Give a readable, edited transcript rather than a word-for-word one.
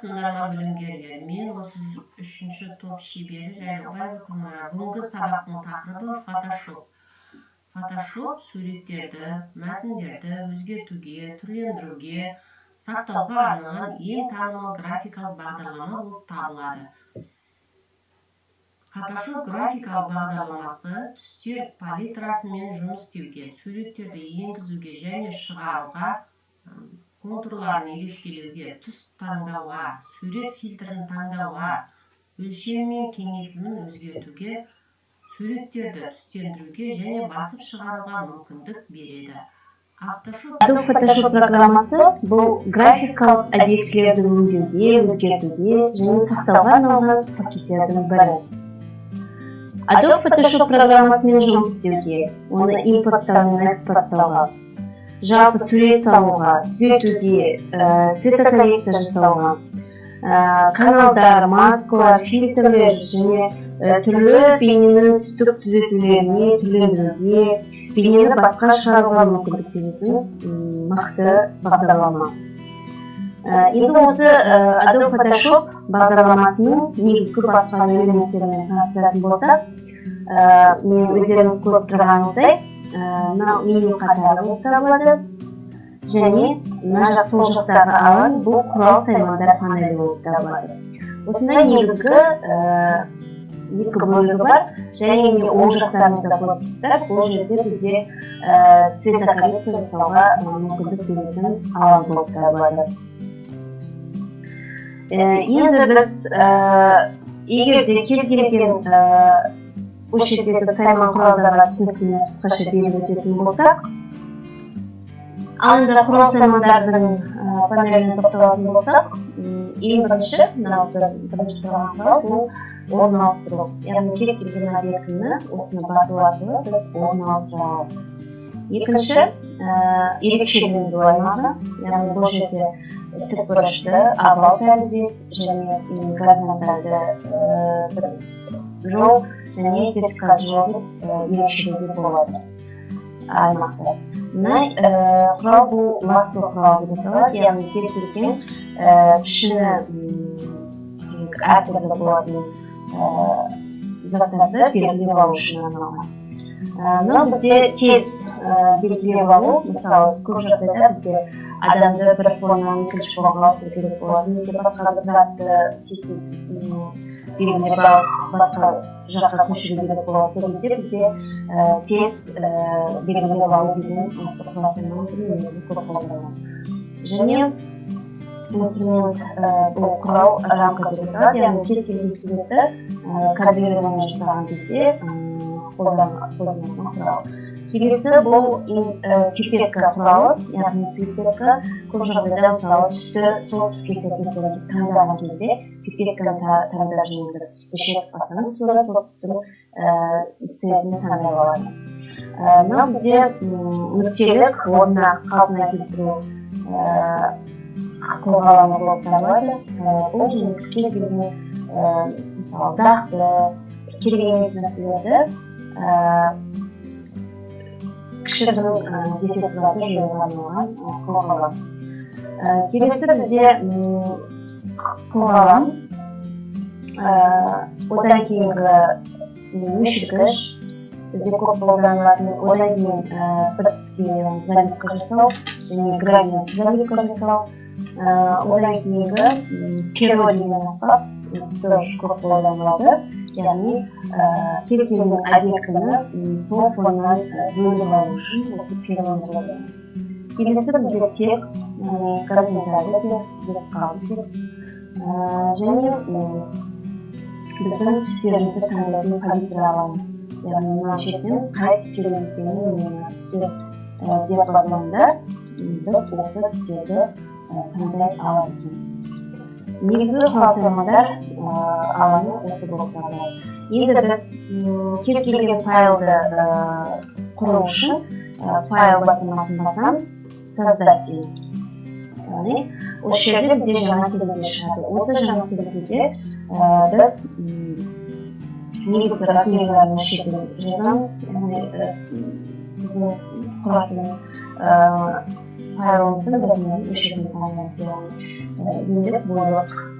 Армысыңдар ма, білімгерлер! Мен 33-топ шебері Жайлаубаева Күлмара. Бүгінгі сабақтың тақырыбы – Фотошоп. Фотошоп суреттерді, мәтіндерді өзгертуге, түрлендіруге, сақтауға арналған ең танымал графикалық бағдарлама болып табылады. Фотошоп графикалық бағдарламасы түстер палитрасымен жұмыс істеуге, суреттерді енгізуге және шығаруға, контурларын ерекшелеуге, түс таңдауға, сурет фильтрін таңдауға, өлшемі мен кеңейтілімін өзгертуге, суреттерді түстендіруге және басып шығаруға мүмкіндік береді. Автошоп Adobe Photoshop программасы бұл графикалық объектілерді өңдеуге, өзгертуге және сақтауға арналған пакеттердің бірі. Adobe Photoshop программасымен жұмыс істеуге, оны импорттау мен экспорттауға, жалпы сурет салуға, түзетуге, цветокоррекция жасауға, каналдар, маскалар, фильтрлер және түрлі бейненің түстік түзетулеріне, түрлендіруге, бейнені басқа шығаруға мүмкіндік беретін мықты бағдарлама. Енді осы Adobe Photoshop бағдарламасының негізгі басқа элементтерімен таныстыратын болсақ, мен өздеріңіз көріп тұрғаныңыздай, мынау меню қатары болып табылады және мына жақ, сол жақтағы алаң бұл құрал саймандар панелі болып табылады. Осындай негізгі екі бөлігі бар. Және міне, оң жақтарыңызда көріп тұрсыздар, бұл жерде бізде цветокоррекция жасауға мүмкіндік беретін алаң болып табылады. Енді біз егер де кез келген осы жердегі сайман құралдарға түсініктеме қысқаша беріп өтетін болсақ, ал енді құрал саймандардың панеліне тоқталатын болсақ, ең бірінші мынау бірінші тұрған құрал бұл орын ауыстыру, яғни кез келген объектіні осыны басу арқылы біз орын ауыстыра аламыз. Екінші ерекшелендіру аймағы, яғни бұл жерде тікбұрышты, овал тәріздес және горизонтальды бір жол және вертикалды жол деп ерекшелеуге болады аймақты. Мына құрал бұл лассо құралы деп аталады, яғни кез келген пішіні әртүрлі болатын заттарды белгілеп алу үшін арналған. Мынау бізде тез белгілеп алу. Мысалы, көп жағдайда бізде адамды бір фоннан екінші фонға ауыстыру керек болады немесе басқа бір затты тез белгілеп алып, басқа жаққа көшіру керек болады. Сол кезде бізде тез белгілеп алу деген осы құрал көп қолданылады. Және инструмент бұл құрал рамка деп аталады, яғни кез келген суретті кадрирование жасаған кезде қолданылатын құрал. Келесі бұл пипетка құралы, яғни пипетка көп жағдайда, мысалы, түсті сол түске сәйкес таңдаған кезде пипетканы таңдап, жаңағы түсті шертіп қалсаңыз, тура сол түстің цветін таңдап алады. Мынау бізде нүктелік орнына қалпына келтіру қылқаламы болып табылады. Бұл және кез келген мысалы, дақты, керек емес нәрселерді, кішігірім дефектілерді жоюға арналған қылқалам. Келесі бізде қылқалам, одан кейінгі өшіргіш бізде көп қолданылатын, одан кейін бір түске заливка жасау және градиент заливка жасау, одан кейінгі перо деген аспап тоже көп қолданылады, яғни кез келген объектіні сол фоннан бөліп алу үшін осы пероны қолданамыз. Келесі бізде текст, яғни горизонтальды текст, вертикалды текст және біздің түстерімізді таңдайтын палитра аламыз, яғни мына шетінен қай түс керек екенін, мына түстер диапазонында біз осы түстерді таңдай алады екенбіз. Негізгі құрал саймандар алаңы осы болып табылады. Енді біз кез келген файлды құру үшін «Файл» батырмасын басамыз, «Создать» дейміз, яғни осы жерде бізде жаңа терезе шығады. Осы жаңа терезеде біз негізгі размерлерін осы жерден жазамыз, яғни біздің құратын файлымыздың размерін осы жерден таңдаймыз, яғни Ендік бойлық.